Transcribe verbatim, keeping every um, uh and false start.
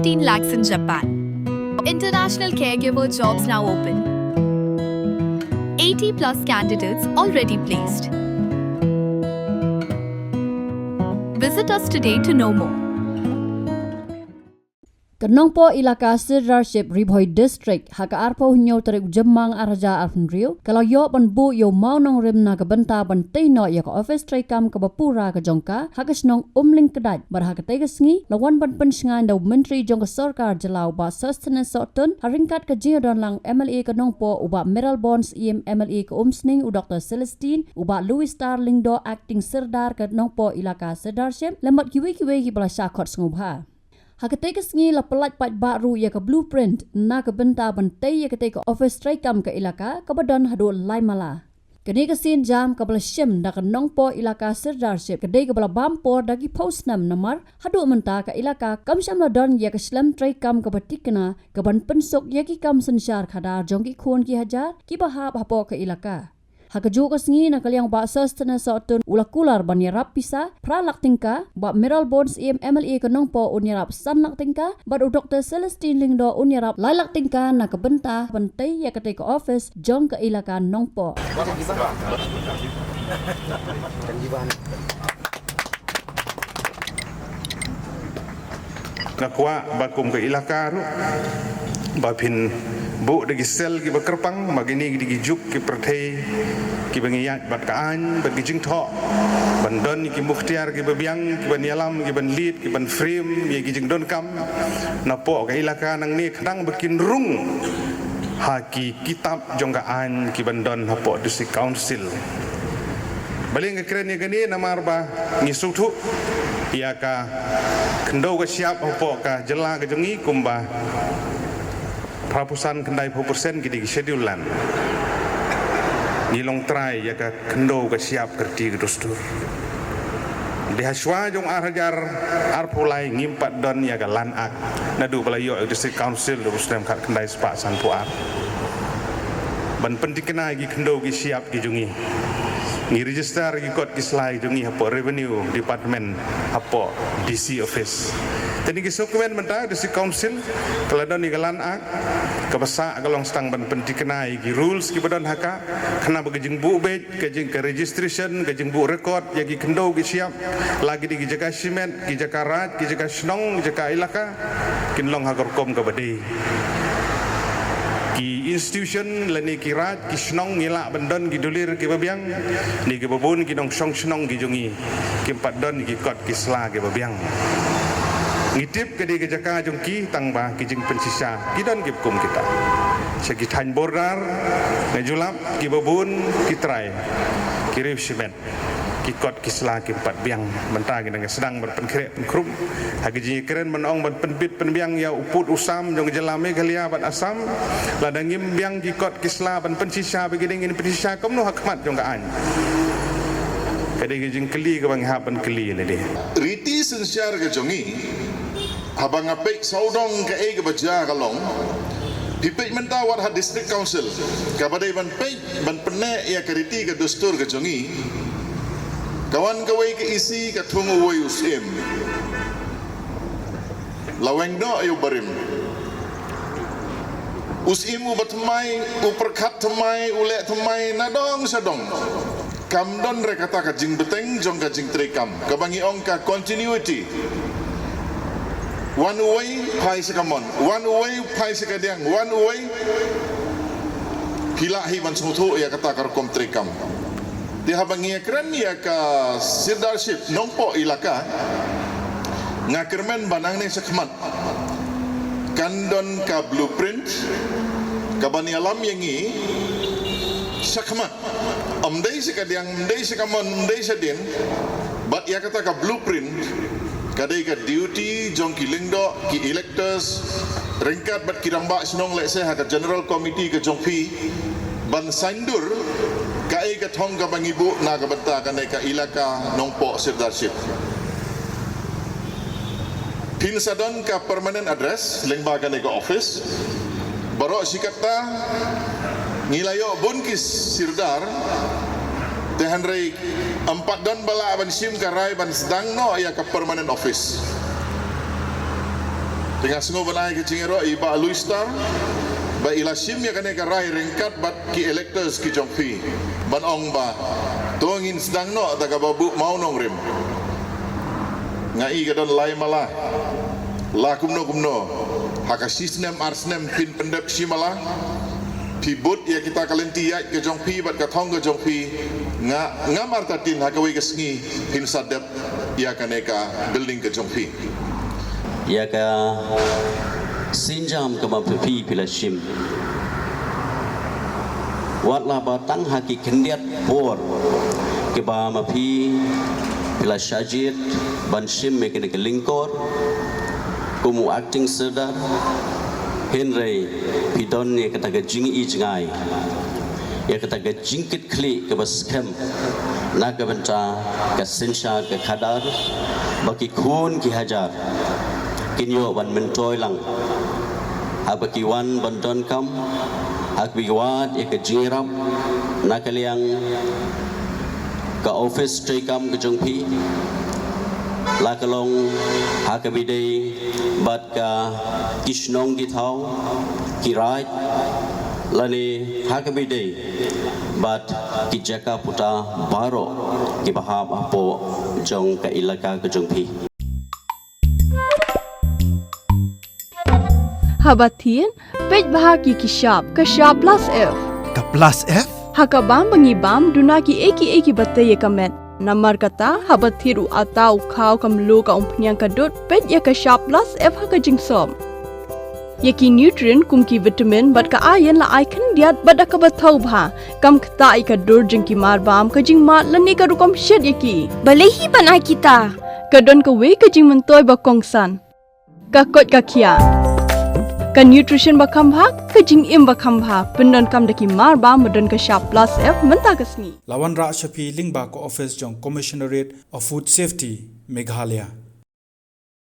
Fifteen lakhs in Japan. International caregiver jobs now open. Eighty plus candidates already placed. Visit us today to know more. Ka Nongpoh Elaka Sirdarship Ri Bhoi District ha ka arphew hynñiew tarik u Jymmang ar hajar arphew hynriew ka la ïoh ban buh ïa u mawnongrim na ka bynta ban tei noh ïa ka office treikam kaba pura ka jong ka ha ka shnong Umlyngkdait. Bad ha katei ka sngi la wan ban pynshngaiñ da u Myntri jong ka Sorkar Jylla u Bah Sosthenes Sohtun ha ryngkat ka jingïadonlang M L A ka Nongpoh, u Bah Mayralborn Syiem, M L A ka Umsning u Doktor Celestine, u Bah Louis Star Lyngdoh, Acting Sirdar ka Nongpoh Elaka Sirdarship lem bad kiwei kiwei kiba la shah khot sngewbha. Ha katei ka sngi la pyllait paidbah ruh ïa ka blueprint na ka bynta ban tei ïa katei ka office treikam ka elaka kaba don haduh lai mala. Kane ka sienjam kaba la shim da ka Nongpoh Elaka Sirdarship ka dei kaba la bam por da ki phew snem namar haduh mynta ka elaka kam shym la don ïa ka shlem treikam kaba thikna kaban pynsuk ïa ki kam synshar khadar jong ki khun ki hajar kiba hap hapoh ka elaka. Ha kajuh ka sngi na ka liang u Bah Sosthenes Sohtun u la kular ban ïarap pisa phra lak tyngka, Bah Mayralborn Syiem M L A ka Nongpoh un ïarap san lak tyngka, bad u Doktor Celestine Lyngdoh un ïarap lai lak tyngka na ka bynta ban tei ïa katei ka office jong ka elaka Nongpoh. Nga kwah ba kum ka elaka ruh ba phin buh da ki sel kiba kyrpang, ma kine ki dei ki juk ki pyrthei kiba ngi ïaid bad ka aiñ bad ki jingthoh, ban don ki mukhtiar kiba biang kiban ïalam, kiban lead, kiban frame ïa ki jingdonkam napoh ka elaka nangne khnang ba kin rung ha ki kitab jong ka aiñ kiban don hapoh District Council. Balei nga kren ïa kane? Namar ba ngi sngewthuh ïa ka khyndew ka shyiap hapoh ka jylla ka jong ngi kumba phra phew san khyndai phew percent ki dei ki schedule land. Ngi long trai ïa ka khyndew ka shyiap ka riti ka dustur. Dei ha shuwa jong ar hajar arphew lai ngim pat don ïa ka Land Act naduh ba la ïoh ïa u District Council da u snem khatkhyndai spah sanphew ar ban pynthikna ïa ki khyndew ki shyiap ki jong ngi. Ngi register ki kot ki sla ki jong ngi hapoh Revenue Department, hapoh D C Office. Te ngi sngewkmen mynta District Council ka la don ïa ka Land Act kaba sah ka long sdang ban pynthikna ïa ki rules kiba don ha ka, khnang ba ka jingbuh beit, ka jing, ka registration, ka jingbuh record ïa ki khyndew ki shyiap, la ki dei ki jaka shimet, ki jaka raid, ki jaka shnong, ki jaka elaka, kin long ha ka rukom kaba dei. Ki institution lane ki raid, ki shnong ngi lah ban don ki dulir kiba biang, ne kiba bun ki nongshong shnong ki jong ngi kim pat don ki kot ki sla kiba biang. Ngi tip ka dei ka jaka jong ki tang ba ki jingpynshisha ki don kiba kum kita. Sha ki thaiñ border nga ju lap kiba bun ki trai ki riew shimet. Ki kot ki sla kim pat biang. Mynta ngi dang sdang ban pynkhreh pynkhreh ha ki jingkren ban ong ban pynbit pynbiang ïa u pud u sam jong ka jylla Meghalaya bad Assam. Lada ngim biang ki kot ki sla ban pynshisha, ba ki dang ngin pynshisha kumno ha khmat jong ka aiñ? Ka dei ka jingkylli kaba ngi hap ban kylli lade. Riti synshar ka jong ngi, haba nga peit sawdong kaei kaba jia ka long, phi peit mynta wat ha District Council kaba dei ban peit ban pynneh ïa ka riti ka dustur ka jong ngi, ka wan kawei ka E C ka thung uwei u syiem. La weng noh ïa u barim. U syiem uba thymmai, u pyrkhat thymmai, u leh thymmai na dong sha dong. Kam don re kata ka jingbteng jong ka jingtreikam kaba ngi ong ka continuity. Wan uwei phai sha ka mon, wan uwei phai sha ka diang, wan uwei. Phi lah hi ban sngewthuh ïa kata ka rukom treikam. Te haba ngi ïakren ïa ka Sirdarship Nongpoh Elaka, nga kyrmen ba nangne shakhmat kan don ka blueprint kaban ïalam ïa ngi shakhmat. Ym dei sha ka diang, ym dei sha ka mon, ym dei shadien. Bad ïa kata ka blueprint ka dei ka duty jong ki lyngdoh, ki electors, ryngkat bad ki rangbah shnong lehse ha ka general committee ka jong phi, ban saiñdur kaei ka thong kaba ngi buh na ka bynta kane ka elaka Nongpoh Sirdarship. Phin sa don ka permanent address lyngba kane ka office. Baroh shi katta ngi la ïoh bun ki sirdar, te hynrei ym pat don ba lah ban shim ka rai ban sdang noh ïa ka permanent office. Te nga sngew ban ai ka jingïaroh ïa i Bah Louis Star ba i la shim ïa kane ka rai ryngkat bad ki electors ki jong phi ban ong ba to ngin sdang noh da kaba buh mawnongrim. Nga i ka don lai mala, la kumno kumno, ha ka shi snem ar snem phin pyndep shi mala. Phi bud ïa kita ka lynti ïaid ka jong phi bad ka thong ka jong phi, nga ngam artatien ha kawei ka sngi phin sa dep ïa kane ka building ka jong phi. Ïa ka sienjam kaba ma phi phi la shim, wat la ba tang ha ki khyndiat por kiba ma phi phi la shah jied ban shim ïa kane ka lyngkor kum u acting sordar, hynrei phi don ïa kata ka jingi jngai, ïa kata ka jingkit khlieh kaba skhem na ka bynta ka synshar ka khadar, ba ki khun ki hajar kin ïoh ban myntoi lang haba ki wan ban donkam, haba ki wad ïa ka jingïarap na ka liang ka office treikam ka jong phi, la ka long ha kaba ïadei bad ka ki shnong ki thaw ki raid, lane ha kaba ïadei bad ki jaka puta baroh kiba hap hapoh jong ka ilaka ka jong phi. Haba thied, peit bha ki ki shap, ka shap plus F. Ka plus F? Ha ka bam ba ngi bam, duna ki ei ki ei kiba tei ïa ka met. Namar kata, haba thied u atta, u khaw, ka mluh, ka umphniang, ka dud, peit ïa ka shap plus F ha ka jingsop. Ïa ki nutrient kum ki vitamin bad ka iron la ai khyndiat bad da kaba thaw bha. Kam ktah ïa ka dur jong ki mar bam, ka jingmad lane ka rukom shet ïa ki. Balei hi ban ai kita? Ka don kawei ka jingmyntoi ba kongsan. Ka koit ka khiah. Ka nutrition ba kham bha, ka jingim ba kham bha. Pyndonkam da ki mar bam ba don ka shap plus F mynta ka sngi. La wanrah sha phi lyngba ka office jong Commissionerate of Food Safety, Meghalaya.